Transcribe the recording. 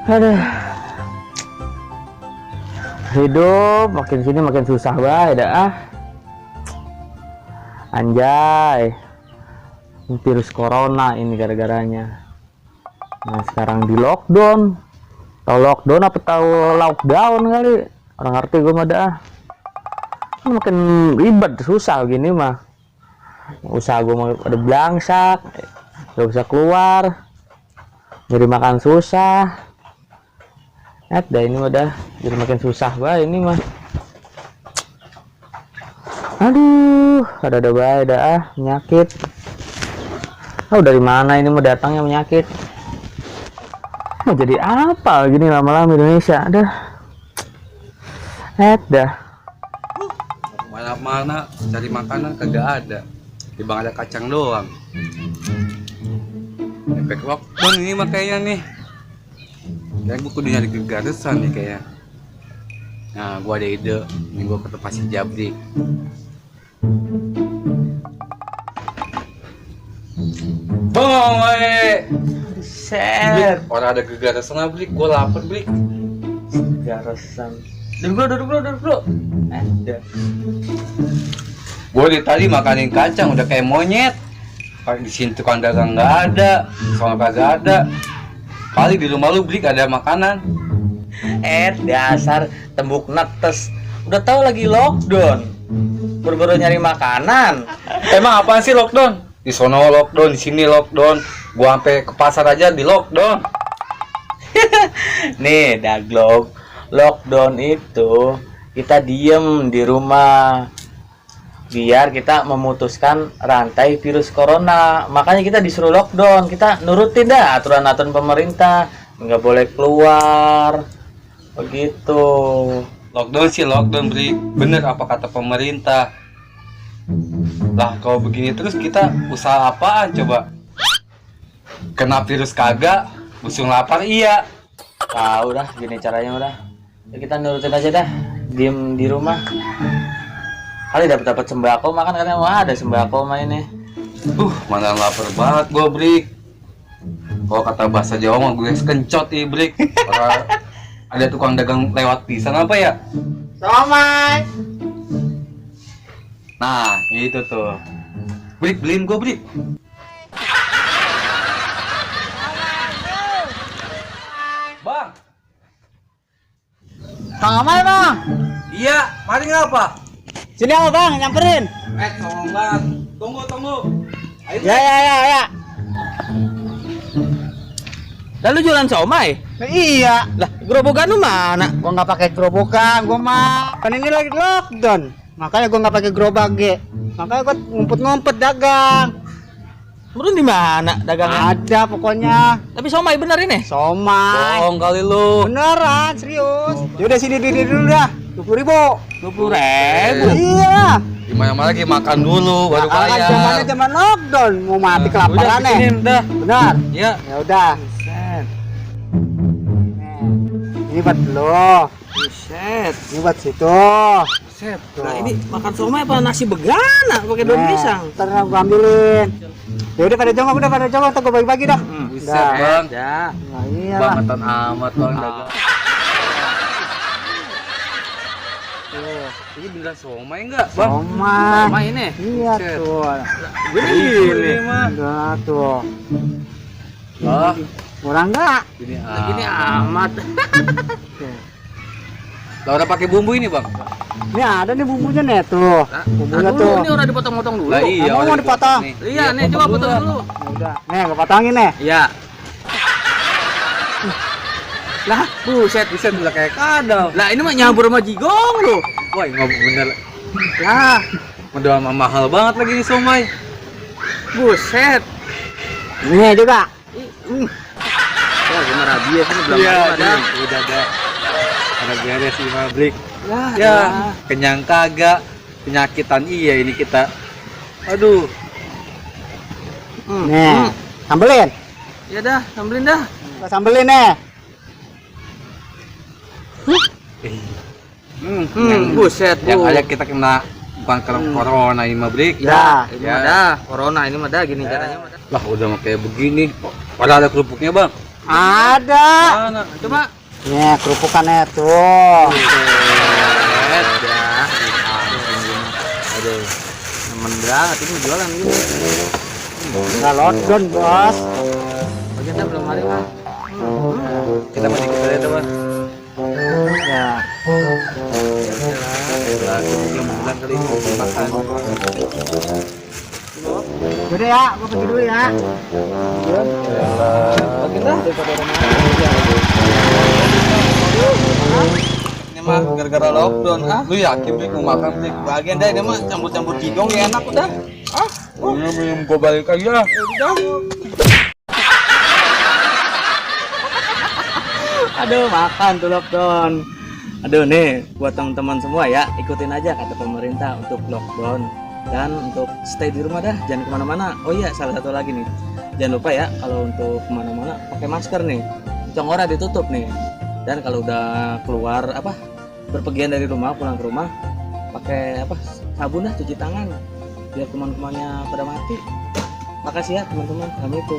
Aduh. Hidup makin sini makin susah bae dah. Anjay. Virus corona ini gara-garanya. Nah, sekarang di lockdown. Tahu lockdown apa tahu lockdown kali? Orang ngerti gue mah dah. Makin ribet, susah gini mah. Usaha gue mau ada belangsak, gak bisa keluar, nyari makan susah. Dah ini udah jadi makin susah bah ini mah. Aduh, ada baik dah penyakit. Oh, dari mana ini mau datangnya penyakit? Mau jadi apa gini lama-lama Indonesia? Dah. Mana-mana cari makanan kagak ada. Tiba ada kacang doang. Efek lockdown ini makanya nih. Kayak gue kudu nyari gegarisan nih kayak. Nah, gua ada ide. Ini gua ke tempat si Jabrik. Bang, Set. orang ada gegarisan lah, Brik. Gua lapar, Brik. Gegarisan. Duduk dulu. Ada. Gue dari tadi makanin kacang udah kayak monyet. Di sini tukang dagang nggak ada, soalnya kagak ada. Kali di rumah lu Blik ada makanan. Dasar tembuk netes. Udah tahu lagi lockdown. Buru-buru nyari makanan. Emang apaan sih lockdown? Di sono lockdown, di sini lockdown. Gua sampai ke pasar aja di lockdown. Nih, Daglog. Lockdown itu kita diem di rumah biar kita memutuskan rantai virus corona. Makanya kita disuruh lockdown. Kita nurutin dah aturan-aturan pemerintah, nggak boleh keluar begitu. Lockdown sih lockdown, Brik. Bener apa kata pemerintah. Lah kalau begini terus kita usaha apaan coba? Kena virus kagak, busung lapar iya. Tahu dah gini caranya udah. Ya, kita nurutin aja dah, diem di rumah. Kali dapat sembako makan, karena mau ada sembako mah ini. Mana lapar banget gua, Brik. Kalau kata bahasa Jawa mah gue kencot nih, Brik. Ada tukang dagang lewat pisan apa ya? Somai. Nah, itu tuh. Brik, beliin gua, Brik. Bang. Kang Amai, Bang. Iya, mari ngapa? Sini apa, Bang, nyamperin. Tolong bang, tunggu. Ayo. Ya. Lalu jualan somai? Iya. Lah, gerobokan lu mana? Gua nggak pakai gerobokan, gua mah kan ini lagi lockdown. Makanya gua nggak pakai gerobak, ge. Makanya gua ngumpet-ngumpet dagang. Turun di mana dagangnya? Ada pokoknya. Tapi somai bener ini? Somai. Bohong kali lu. Beneran, serius. Yaudah sini diri dulu dah. 20.000. 20.000. Iya. Gimana lagi makan dulu baru Kan bayar. zaman lockdown, mau mati kelaparan nih. Udah. Benar. Iya. Ya udah. Ini buat lo. Buset. Ini buat situ. Set. Nah, ini makan somai apa nasi begana pakai daun pisang? Ntar gua ambilin. Ya udah pada jongkok, ntar gua bagi-bagi dah. Buset, Dah. Bang. Ya. Nah, iyalah. Bangetan amat bang dagang. Tuh, Ini beneran somai enggak, Bang? somai. Somai ini. Iya Buset. tuh. Ini mah. Udah tuh. Ah, Murah enggak? gini Gini amat. Tuh. Lah udah pakai bumbu ini, Bang? Ini ada nih bumbunya nih tuh. Bumbunya Dulu tuh. ini udah dipotong-potong dulu. Lah iya, Kamu mau udah dipotong? nih. Iya, nih coba potong dulu. Ya udah. Nih, gua potongin nih. Iya. Lah, buset. Buset udah kayak kadal. Lah ini mah nyabur sama jigong lu. Wah, nggak bener. Lah, udah mahal banget lagi nih somai. Buset. Ini juga. Wah, gimana rabies ini belum ada. Udah ada. Ada beres sih Mabrik. Lah, Ya, kenyang kagak, penyakitan iya ini kita. Aduh. Nih, sambelin. Ya dah, sambilin dah. Gua sambelin nih. Buset, Yang Bu. ada kita kena bukan kena corona ini Mabrik. Ya. Ini mah dah, corona ini mah dah gini caranya mah dah. Lah udah mau kayak begini. Padahal ada kerupuknya, Bang. Ada. Mana? Coba. Nih kerupukannya tuh. Aduh, temen banget ini jualan gini. Nggak lockdown bos. Bagian saya belum hari mah. Kita mau dikit aja coba. Ya. Belum bulan kali ini makan. Udah ya, gua pergi dulu ya. Makin dah daripada rumah. Ini mah gara-gara lockdown. Lu yakin Brik mau makan Brik? Bagian dah ini mah campur-campur digong ya enak udah. Belum gua balik aja. Udah. Aduh, makan tuh lockdown. Aduh nih, buat teman-teman semua ya, ikutin aja kata pemerintah untuk lockdown dan untuk stay di rumah dah, jangan kemana-mana. Oh iya, salah satu lagi nih, jangan lupa ya kalau untuk kemana-mana pakai masker nih, congora ditutup nih. Dan kalau udah keluar berpergian dari rumah, pulang ke rumah, pakai sabun dah, cuci tangan biar kuman-kumannya pada mati. Makasih ya teman-teman, kami itu.